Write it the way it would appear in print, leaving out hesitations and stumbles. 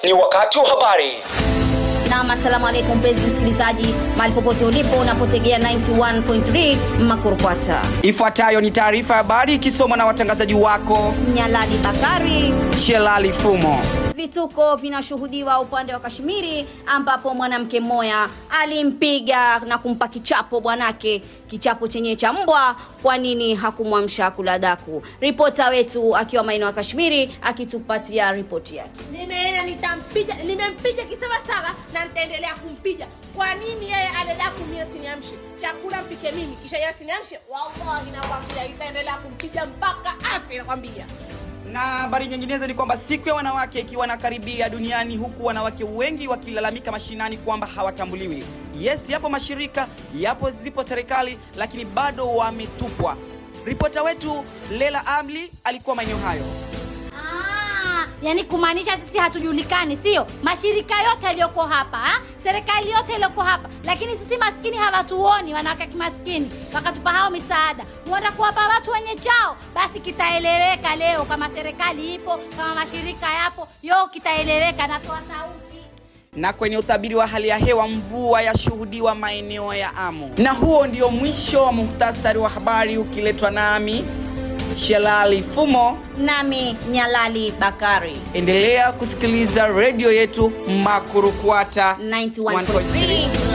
Ni wakati wa habari. Naam, assalamu alaikum mpenzi msikilizaji, mahali popote ulipo unapotegea 91.3 Makurukwata. Ifuatayo ni taarifa ya habari ikisomwa na watangazaji wako Nyalali Bakari, Shelali Fumo. Vituko vinashuhudiwa upande wa Kashmiri ambapo mwanamke mmoja alimpiga na kumpa kichapo bwanake, kichapo chenye cha mbwa. Kwa nini hakumwamsha kula daku? Ripota wetu akiwa maeneo ya Kashmiri akitupatia ripoti yake. Nimeenda nitampiga, nimempiga kisawasawa na nitaendelea kumpiga. Kwa nini yeye ale daku mie siniamshe? Chakula mpike mimi kisha yeye asiniamshe? Wallahi nakwambia itaendelea kumpiga mpaka afe, nakwambia. Na habari nyinginezo ni kwamba siku ya wanawake ikiwa na karibia duniani, huku wanawake wengi wakilalamika mashinani kwamba hawatambuliwi. Yes, yapo mashirika, yapo zipo serikali, lakini bado wametupwa. Ripota wetu Lela Amli alikuwa maeneo hayo. Ah, yani kumaanisha sisi hatujulikani, sio? Mashirika yote yaliyoko hapa ha? Serikali yote iliyoko hapa, lakini sisi maskini hawatuoni, wanawake kimaskini wakatupa hao misaada, huenda kuwapa watu wenye chao, basi kitaeleweka leo kama serikali ipo, kama mashirika yapo, yo kitaeleweka. Natoa sauti. Na kwenye utabiri wa hali ya hewa, mvua yashuhudiwa maeneo ya Amu. Na huo ndio mwisho wa muhtasari wa habari ukiletwa nami Shelali Fumo. Nami Nyalali Bakari. Endelea kusikiliza redio yetu Makurukwata 91.3.